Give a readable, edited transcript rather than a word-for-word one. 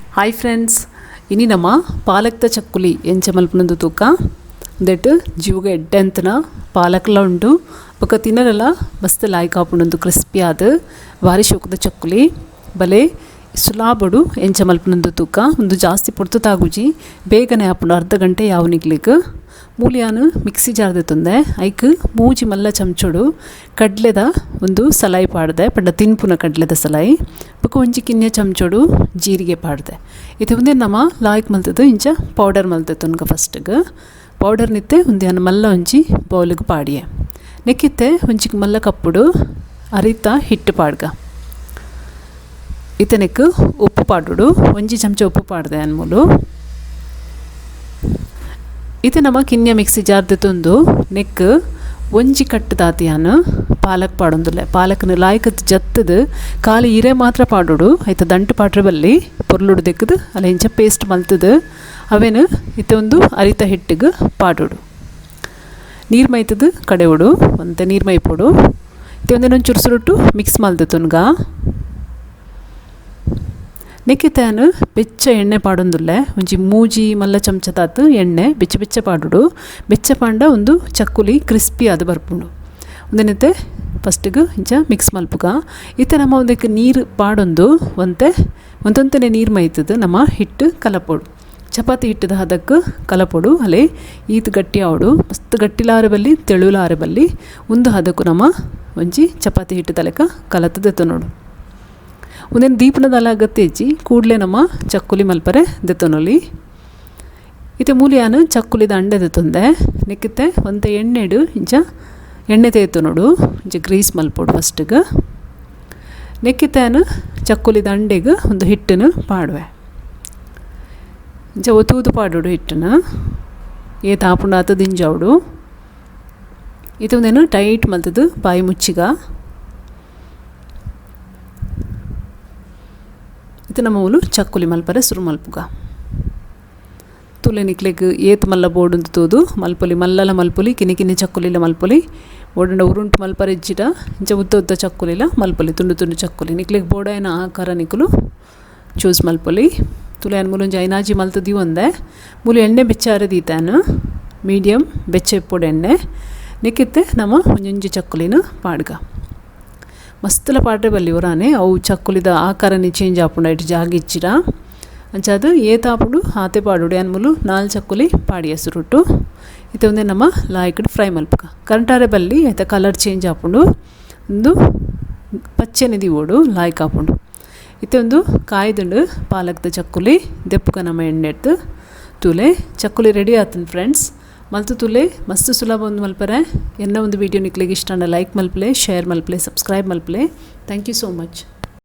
Hi friends, ಇನಿ ನಮ್ಮ ಪಾಲಕ್ದ ಚಕ್ಕುಲಿ ಎಂಚ ಮಲ್ಪುನಂದು ತೂಕ ಉಂದೆಟ್ ಜೀವಗ ಎಡ್ಡೆಂತನ ಪಾಲಕ್ಲ ಉಂಡು ಬೊಕ ತಿನರೆಲ ಮಸ್ತ್ ಲಾಯ್ಕ್ ಆಪುಂಡು ಕ್ರಿಸ್ಪಿ ಆದ್ ಬಾರಿ ಶೋಕುದ ಚಕ್ಕುಲಿ ಬಲೆ ಸುಲಾಬಡು ಎಂಚ ಮಲ್ಪುನಂದು ತೂಕ ಉಂದು ಜಾಸ್ತಿ ಪೊರ್ತು ತಾಗುಜಿ ಬೇಗನೆ ಆಪುಂಡು ಅರ್ಧ ಗಂಟೆ ಯಾವು ನಿಗ್ಲಿಗ್ ಮೂಲಿಯಾನು ಮಿಕ್ಸಿ ಜಾರ್ ದೆತ್ತೊಂದೆ ಐಕ್ ಮೂಜಿ ಮಲ್ಲ ಚಮಚೊಡು ಕಡ್ಲೆದ ಒಂದು ಸಲಾಯಿ ಪಾಡ್ದೆ ಪಂಡ ತಿನ್ಪುನ ಕಡ್ಲೆದ ಸಲಾಯಿ ಬೊಕ ಒಂಜಿ ಕಿನ್ಯ ಚಮಚೊಡು ಜೀರಿಗೆ ಪಾಡ್ದೆ ಇತ್ತೆ ಉಂದೆನ್ ನಮ ಲಾಯ್ಕ್ ಮಲ್ತುದು ಇಂಚ ಪೌಡರ್ ಮಲ್ತುನ್ಗ ಫಸ್ಟ್ಗ್ ಪೌಡರ್ ನಿತ್ತೆ ಉಂದೆನ್ ಮಲ್ಲ ಒಂಜಿ ಬೌಲ್ಗ್ ಪಾಡಿಯೆ ನೆಕ್ಕಿತ್ತೆ ಒಂಜಿ ಮಲ್ಲ ಕಪ್ಪುಡು ಅರಿತ ಹಿಟ್ಟು ಪಾಡ್ಗ ಇತ್ತೆ ನೆಕ್ಕ್ ಉಪ್ಪು ಪಾಡೊಡು ಒಂಜಿ ಚಮಚ ಉಪ್ಪು ಪಾಡ್ದೆ ಯಾನ್ ಮೂಲು ಇತ್ತೆ ನಮ ಕಿನ್ಯ ಮಿಕ್ಸಿ ಜಾರ್ ದೆತ್ತೊಂದು ನೆಕ್ಕ್ ಒಂಜಿ ಕಟ್ಟು ದಾತಿಯಾನ್ ಪಾಲಕ್ ಪಾಡೊಂದುಲ್ಲೆ ಪಾಲಕ್ನ್ ಲಾಯ್ಕ್ ಜತ್ತುದು ಖಾಲಿ ಇರೆ ಮಾತ್ರ ಪಾಡೊಡು ಐತ ದಂಟು ಪಾಡ್ರೆ ಬಲ್ಲಿ ಪೊರ್ಲುಡು ದೆಕ್ಕುದು ಅಲೆ ಇಂಚ ಪೇಸ್ಟ್ ಮಲ್ತುದು ಅವೆನ್ ಇತ್ತೆ ಒಂದು ಅರಿತ ಹಿಟ್ಟಿಗ್ ಪಾಡೊಡು ನೀರು ಮೈತುದು ಕಡೆವೊಡು ಒಂತೆ ನೀರು ಮೈಪೊಡು ಇತ್ತೆ ಉಂದೆನ್ ಒಂಚೂರು ಸುರುಟು ಮಿಕ್ಸ್ ಮಲ್ತುನ್ಗ ನೆಕ್ಕಿತ್ತೆ ಯಾನ್ ಬೆಚ್ಚ ಎಣ್ಣೆ ಪಾಡೊಂದುಲ್ಲೆ ಒಂಜಿ ಮೂಜಿ ಮಲ್ಲ ಚಮಚದಾತ್ ಎಣ್ಣೆ ಬೆಚ್ಚ ಬೆಚ್ಚ ಪಾಡೊಡು ಬೆಚ್ಚ ಪಾಂಡ ಒಂದು ಚಕ್ಕುಲಿ ಕ್ರಿಸ್ಪಿ ಆದ್ ಬರ್ಪುಂಡು ಉಂದೆನಿತ್ತೆ ಫಸ್ಟ್ಗ್ ಇಂಚ ಮಿಕ್ಸ್ ಮಲ್ಪುಗ ಇತ್ತೆ ನಮ ಉಂದೆಕ್ ನೀರು ಪಾಡೊಂದು ಒಂತೆ ಒಂತೊಂತೆನೆ ನೀರು ಮೈತುದು ನಮ ಹಿಟ್ಟು ಕಲಪೊಡು ಚಪಾತಿ ಹಿಟ್ಟುದ ಹದಕ್ ಕಲಪೊಡು ಅಲೆ ಈತ್ ಗಟ್ಟಿ ಆವೊಡು ಮಸ್ತ್ ಗಟ್ಟಿಲ ಆರೆ ಬಲ್ಲಿ ತೆಳುಲ ಆರೆ ಬಲ್ಲಿ ಉಂದು ಹದಕ್ಕು ನಮ ಒಂಜಿ ಚಪಾತಿ ಹಿಟ್ಟುದ ಲೆಕ ಕಲತ್ ದೆತ್ತೊನೊಡು ಉಂದೆನ್ ದೀಪುನದಾಲ ಅಗತ್ಯ ಇಜ್ಜಿ ಕೂಡ್ಲೆ ನಮ ಚಕ್ಕುಲಿ ಮಲ್ಪರೆ ದೆತ್ತೊನೊಲಿ ಇತ್ತೆ ಮೂಲು ಯಾನ್ ಚಕ್ಕುಲಿದ ಅಂಡೆ ದೆತ್ತೊಂದೆ ನೆಕ್ಕಿತ್ತೆ ಒಂತೆ ಎಣ್ಣೆಡ್ ಇಂಚ ಎಣ್ಣೆ ತೇತೊನೊಡು ಇಂಚ ಗ್ರೀಸ್ ಮಲ್ಪೊಡು ಫಸ್ಟ್ಗ್ ನೆಕ್ಕಿತ್ತೆ ಯಾನ್ ಚಕ್ಕುಲಿದ ಅಂಡೆಗ್ ಒಂದು ಹಿಟ್ಟುನು ಪಾಡುವೆ ಇಂಚ ಒತ್ತುದು ಪಾಡೊಡು ಹಿಟ್ಟುನು ಏತ್ ಆಪುಂಡು ಆತ್ ದಿಂಜಾವೊಡು ಇತ್ತೆ ಉಂದೆನ್ ಟೈಟ್ ಮಲ್ತುದು ಬಾಯಿ ಮುಚ್ಚಿಗ ಇತ್ತೆ ನಮ ಮೂಲು ಚಕ್ಕುಲಿ ಮಲ್ಪರೆ ಸುರು ಮಲ್ಪುಗ ತೂಲೆ ನಿಕ್ಲೆಗ್ ಏತ್ ಮಲ್ಲ ಬೋಡುಂದು ತೂದು ಮಲ್ಪೊಲಿ ಮಲ್ಲಲ ಮಲ್ಪೊಲಿ ಕಿನ್ನಿ ಕಿನ್ನಿ ಚಕ್ಕುಲಿಲ ಮಲ್ಪೊಲಿ ಬೋಡುಂಡ ಉರುಂಟು ಮಲ್ಪರೆ ಇಜ್ಜಿಡ ಇಂಚ ಉದ್ದ ಉದ್ದ ಚಕ್ಕುಲಿಲ ಮಲ್ಪೊಲಿ ತುಂಡು ತುಂಡು ಚಕ್ಕುಲಿ ನಿಕ್ಲೆಗ್ ಬೋಡಾಯಿನ ಆಕಾರ ನಿಕುಲು ಚೂಸ್ ಮಲ್ಪೊಲಿ ತೂಲೆ ಯಾನ್ ಮೂಲು ಒಂಜಿ ಐನಾಜಿ ಮಲ್ತ್ ದೀವೊಂದೆ ಮೂಲು ಎಣ್ಣೆ ಬೆಚ್ಚಾರೆ ದೀತಾನು ಮೀಡಿಯಂ ಬೆಚ್ಚ ಇಪ್ಪೊಡು ಎಣ್ಣೆ ನೆಕ್ಕಿತ್ತೆ ನಮ ಒಂಜೊಂಜಿ ಚಕ್ಕುಲಿನ ಪಾಡ್ಗ ಮಸ್ತುಲ ಪಾಡ್ರೆ ಬಲ್ಲಿ ಒರಾನೆ ಅವು ಚಕ್ಕುಲಿದ ಆಕಾರನೆ ಚೇಂಜ್ ಆಪುಂಡು ಐಟ್ ಜಾಗ ಇಜ್ಜಿಡ ಅಂಚಾದ್ ಏತ್ ಆಪುಂಡು ಆತೆ ಪಾಡೊಡು ಯಾನ್ ಮೂಲು ನಾಲ್ ಚಕ್ಕುಲಿ ಪಾಡಿಯ ಸುರುಟು ಇತ್ತೆ ಉಂದೆನ್ ನಮ ಲಾಯ್ಕ್ಡ್ ಫ್ರೈ ಮಲ್ಪುಗ ಕರಂಟಾರೆ ಬಲ್ಲಿ ಐತ ಕಲರ್ ಚೇಂಜ್ ಆಪುಂಡು ಉಂದು ಪಚ್ಚೆನೆ ದೀವೊಡು ಲಾಯ್ಕ್ ಆಪುಂಡು ಇತ್ತೆ ಉಂದು ಕಾಯ್ದುಂಡು ಪಾಲಕ್ದ ಚಕ್ಕುಲಿ ದೆಪ್ಪುಗ ನಮ ಎಣ್ಣೆಡ್ದ್ ತೂಲೆ ಚಕ್ಕುಲಿ ರೆಡಿ ಆತುಂಡು ಫ್ರೆಂಡ್ಸ್ ಮಲ್ತು ತೂಲೆ ಮಸ್ತ್ ಸುಲಭ ಒಂದು ಮಲ್ಪರೆ ಎನ್ನ ಒಂದು ವಿಡಿಯೋ ನಿಕ್ಲೆಗ್ ಇಷ್ಟ ಆಂಡ ಲೈಕ್ ಮಲ್ಪಲೆ ಶೇರ್ ಮಲ್ಪಲೆ ಸಬ್ಸ್ಕ್ರೈಬ್ ಮಲ್ಪಲೆ thank you so much.